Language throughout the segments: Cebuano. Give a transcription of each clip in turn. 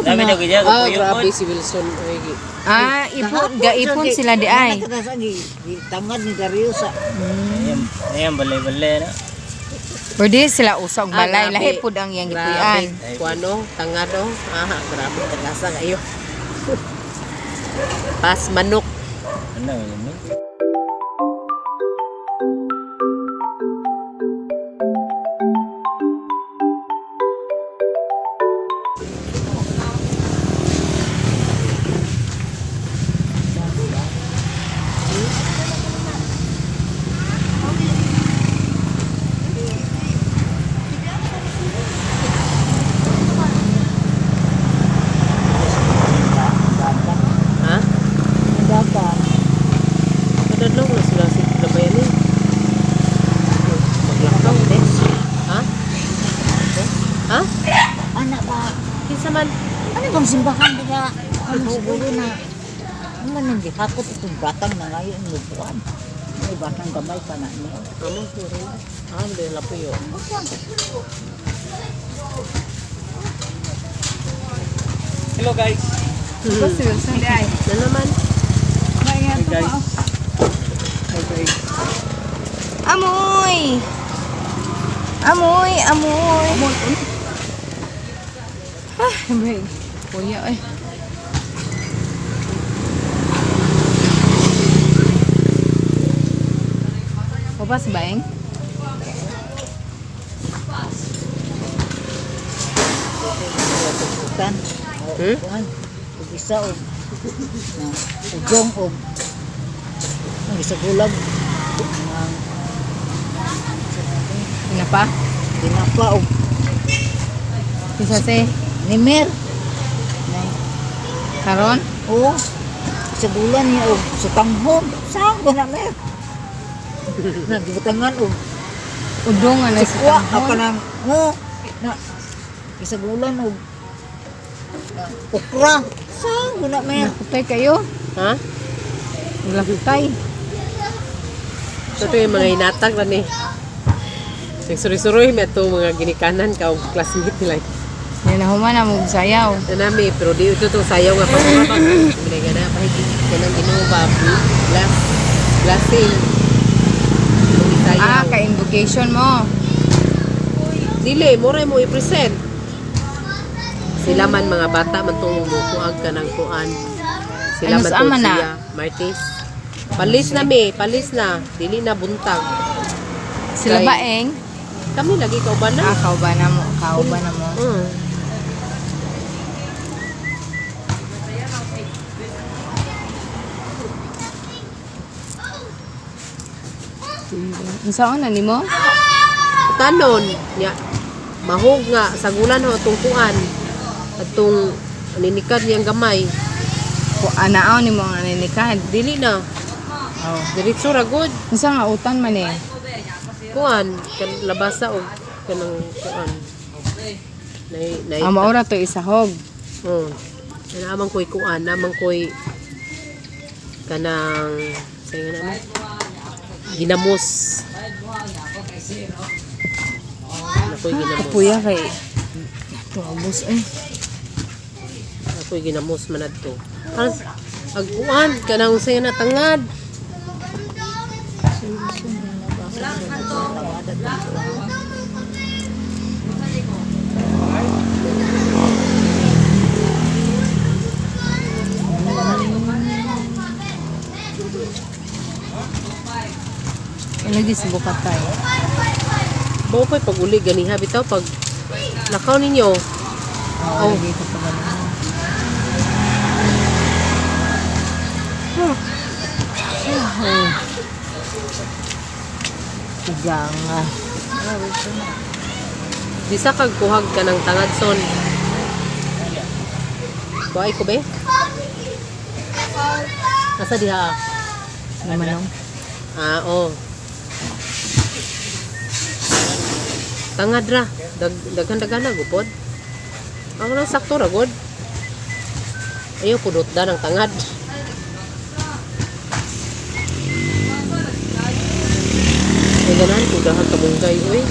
Dami na. na gid Ah, puyo grabe si Wilson. Ay, Ah, ipon, gaipon sila di ay. Tangad ni Dario sa Ayan, ayan balay-balay na. Pwede sila usog Ah, balay grabe. lahi pud ang iyang gipuy-an. Grabe. Kuano, tangad oh. Ah, grabe tagasa kayo. Pas manok. Ano yun? Eh? Ha? Dagan. Kadadlong na sila si Labayan eh. Maglakaw. Ha? Ha? Anak ba? Kinsa man? Ano bang simbahan diga? Ano siguro na ano man ang gihakot itong batang na ngayon lubuan. May batang gamay pa na niya. Amo siguro. Ah, hindi lapuyo. Hello guys. Si Wilson di ay. Na naman. Hi guys. Hi guys. Amoy. Amoy, amoy. Ah, break. Kuya ay. Opas baeng? Utan. Hmm? Kuan. Ug isa og na ugong og ang isa gulag ang Ano pa? tinapa og Isa si nimer. Na karon? oo. Sa bulan niya og sa tanghon. Saan ba na mer? Nagbutangan og Udong ano sa Sikwa tanghon? ako nang oh na isagulan og na, okra. Saan ko na mer? Nakutay kayo? Ha? Lakutay. Ito yung mga hinatag na ni. Nagsuri-suroy may itong mga ginikanan ka og classmate nila. Yan na human na mo sayaw. Na nami, pero di ito itong sayaw nga pag Hindi na pahigit ka ng Ginoo ba? Bless, blessing. Itong isayaw. Ah, ka-invocation mo. Dili, mura mo i-present. Sila man mga bata man tong mukuag ka ng kuan. Sila Ano man sa tong ama na? siya. Martis. Palis na mi, palis na. Dili na buntag. Sila Kay- baeng? Kami lagi kauban na. Ah, kauban na mo. Kauban na mo. Unsaon na nimo? Tanon, nya mahog nga sagulan ho atong kuan. Atong aninikad niyang gamay. Ku anaaw nimo ang aninikad. Dili na. Oh. Diretso ra gud. Unsa nga utan man eh? Kuan kan labasa og kanang kuan. Nay nay. Ah, maura to isahog. Oh. Naamang ko'y kuan, naamang ko'y kanang sa nga na ginamos. Nakoy ginamos. Kapuya kay Tuabos eh. Ako'y ginamos man adto. Ang agkuan kanang sa na tangad. Ilagi sa bukat tayo. Bao ko'y pag-uli ganiha bitaw pag lakaw ninyo. Oh, Oh. lagi ko pa ganun. Tigang. Di sa kagkuhag ka ng tangad son. Kuhay ko be? Asa diha? Naman Ah, oh. Tangad ra. Daghan-daghan na gupod. Ang lang sakto ra gud. Ayaw pudot da ng tangad. Ay ganahan ko dahag kamunggay oy.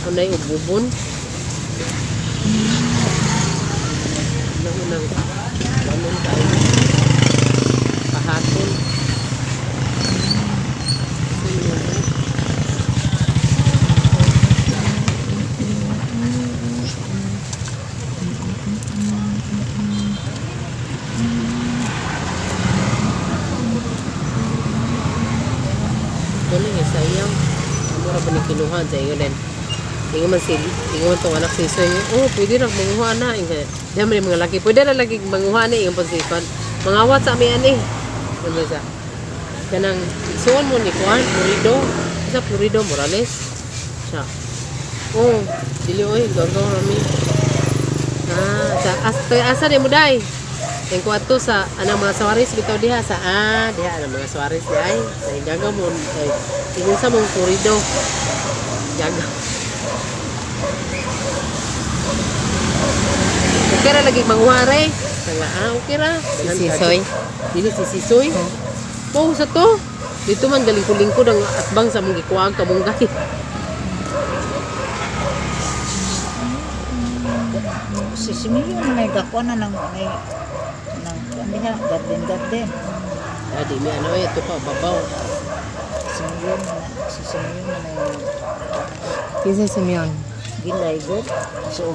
Anay og bubon. Kanang kanon tayo. Pahatol. Dili nga sayang. Mura ba ni kinuha sa ingon din. Ingon man si ingon man tong anak si Soy. Oh, pwede ra manguha na ingon. Di man yung mga laki. Pwede ra lagi manguha ni ingon pud si Kon. Mangawat sa ami ani. Ano sa? Kanang isuon mo ni Kuan, Florido. Isa Florido Morales. Siya. Oh, dili oy, gagaw rami. Ah, sa as, asa ni mo day? Ang kuwato sa anang mga Suarez bitaw diha sa diha anang mga Suarez di ay. Ay gagaw mo ay ingon sa mong Florido. Gagaw. Okay ra lagi manguha re. Nga okay ra. Si Sisoy. Dili si Sisoy. Oh, sa to. Dito man galing lingkod ang atbang sa mong gikuang kamunggay. Si Simeon na may gakuan na ng may ng ano nga garden garden. Ah, di mi ano ito pa babaw. Simeon na si Simeon na may Kinsa Simeon? gilay go. So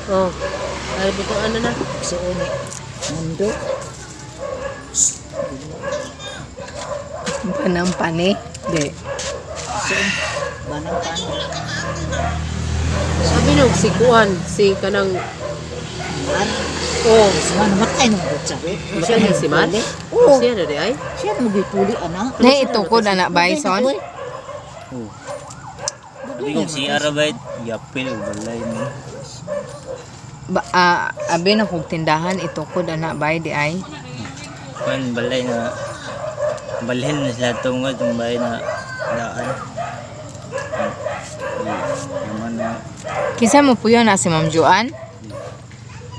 Oh. Ay buto ano na. so ni mundo. Panang pane? Di. So banang pan. Sabi nung si Kuan, si kanang Mar. oh, Si man matay nung sabi. siya na si Mar. Oo. Siya na di ay. Siya na magipuli ana. Nay itukod ana Bison. Oh. Sabi kong CR ba, yapil, balay mo. Ba, abi na kog tindahan itukod ana bay di ay. Kuan balay na balhin na sila tungod itong bahay na daan. Yaman na Kinsa mo puyo na si Ma'am Joan?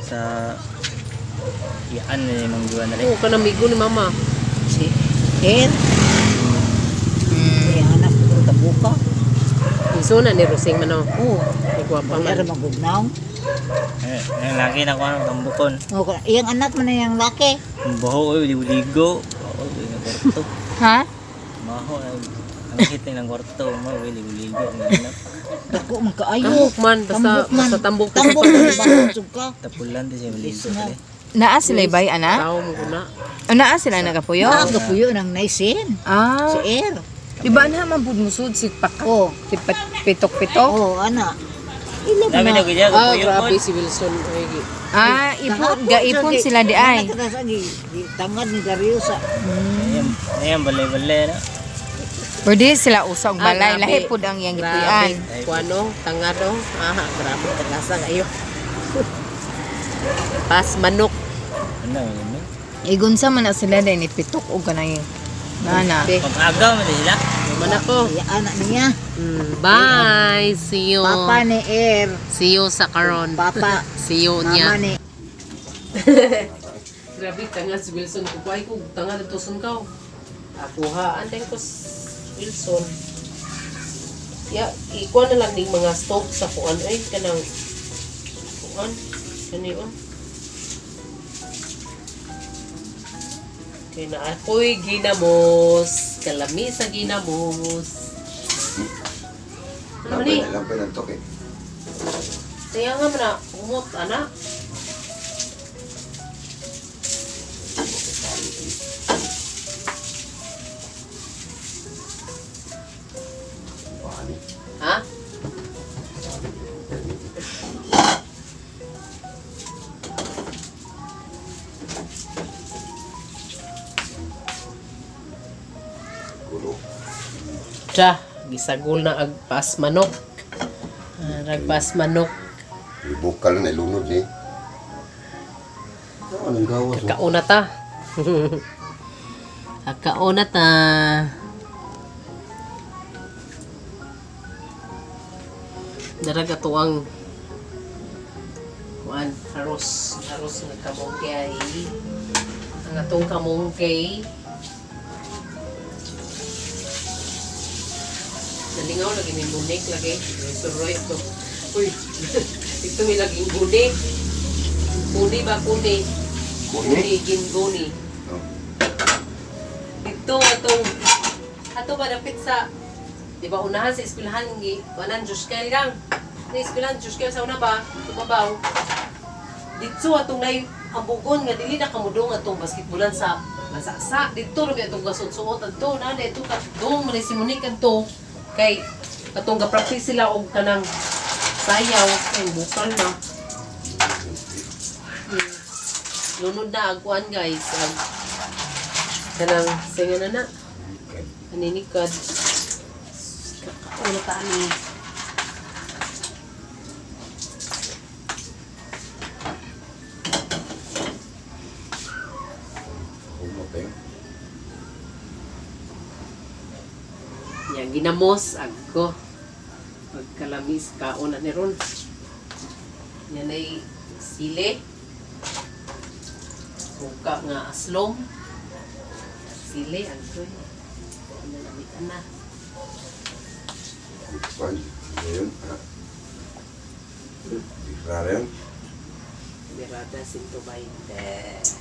sa iyaan na yung mga na rin. Oh, kanang migo ni mama. Si Er. May anak ko tabuka. Iso na ni Rosing man oh. Oo. Ni gwapa Bayar man. magugnaw. Eh, ang laki na ko ang tambukon. Oh, iyang anak man na iyang laki. Ang baho, oy, ligo. Oo, ng kwarto. Ha? Maho, ay, ang hit ng kwarto, mo, oy, ligo-ligo. Ang anak. Dako man kaayo. Tambok man basta Tambok man. basta tambok Tambok man bakit ka. Tapulan di siya maligo. Pare. Naa sila bay ana? Tao mo kuna. O naa sila nagapuyo? Ah, gapuyo nang naisin. Ah, Si Er. di ba ana man pud musud si paka? Oh. Si pitok-pitok? Oh, ana. Ila Dami na. na gudya, Ah, kapuyo grabe po. si Wilson. Ay, Ah, ipon gaipon sila di ay. Tangad ni Dario sa Ayan, ayan, balay-balay na. Pero di sila usog Ah, balay, grabe. lahi pud ang iyang gipuy-an. Grabe. Kuano, tangado. Ah, grabe tagasa kayo. Pas manok. Ano, yun, eh. Igunsa man na sila dahil ni pitok og kanay. Nana. Te, Pag-agaw mo di sila. man ako. iya anak niya. Bye. See you. Papa ni Er. See you sa karon. Papa. See you Mama niya. ni Grabe, tanga si Wilson. Kukuhay ko, tanga na tuson ka. Ako ha, anday ko Wilson. Ya, ikuha na lang ning mga stock sa kuan ay kanang kuan kani on. Kay na ako'y ginamos, kalami sa ginamos. Ano ni? Lampay ng toke. Kaya nga man na, umot, anak. Ha? Gulo. Tsa, gisagol na agpas manok. Ah, Nagpas manok. Ibukal na ilunod eh. Anong gawas? Oh? Kauna ta. Kauna ta. Darag ato ang kuan aros aros nga kamungkay. Ang atong kamungkay. Nalingaw lagi ni Monique lagi. Suroy ito. Uy, ito may laging gunik. Kuni ba kuni? Kuni? Kuni gingoni. Oh. Dito atong ato ba dapit sa di ba unahan sa eskwelahan gi kuanan Jushkel gang. Na eskwelahan Jushkel sa una ba tumabaw. Dito atong nay ang bugon nga dili na kamudong atong basketbolan sa masasa dito ra atong gasuot-suot adto na dito kadtong man si Monique adto kay atong ga-practice sila og kanang sayaw kay bukal na. Lunod na ang kuan guys. Ang kanang singa na na. Aninikad. Kakauna ta ani. Humot eh. Ya ginamos agko. Pagkalamis kaon na ni ron. Yan ay sili. Suka nga aslong. Sili agko. Ano na na. Kuan. Ngayon. Ah. Rara yun. Birada 120.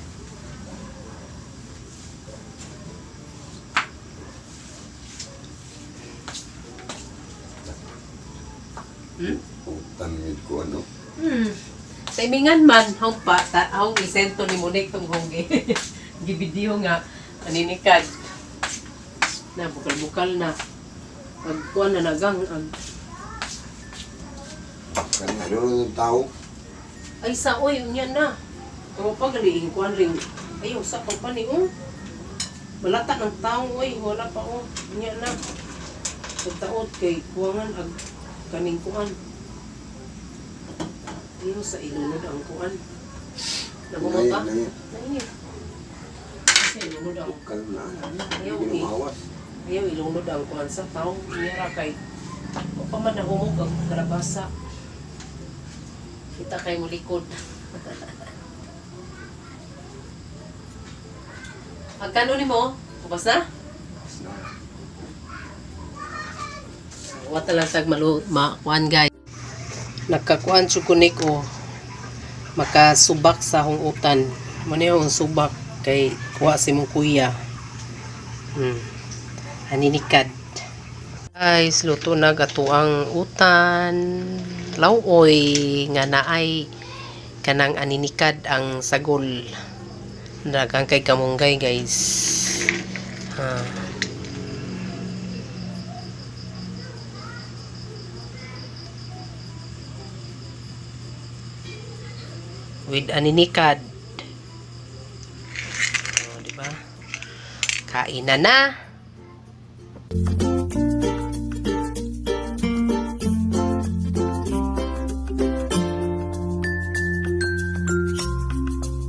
Hmm? Utan mid ko ano. Sa imingan man, hong pa, ta, hong isento ni Monique tong hong gibidiyo nga, aninikad. Na, bukal-bukal na. Pagkuan na nagang, ag, Kanya ano ng tao. ay sa oy, unya na. Pero pag gali, kuan rin, ay, usa pa pa ni, oh. Malata ng taong, oy, wala pa, oh. Unya na. Pagtaot kay kuwangan, ag, kaning kuan. Iyo sa ilunod ang kuan. Nagumot ba? Ngayon, Nainit. Sa ilunod ang Bukal na. Ayaw, Hindi eh. na mahawas. Ayaw ilunod ang kuan sa taong nira kay o pa man nahumog ang kalabasa. Kita kay mulikod. Pagkano ni mo? Ubas na? Na. Wata lang tag malu makuan guys. Nagkakuan jud ko ni ko makasubak sa akong utan. Mo ni akong subak kay kuha si mong kuya. Aninikad. Guys, luto na gato ang utan. Lawoy nga naay kanang aninikad ang sagol. Daghang kay kamunggay guys. Ah. With aninikad. Oh, di ba? Kain na na.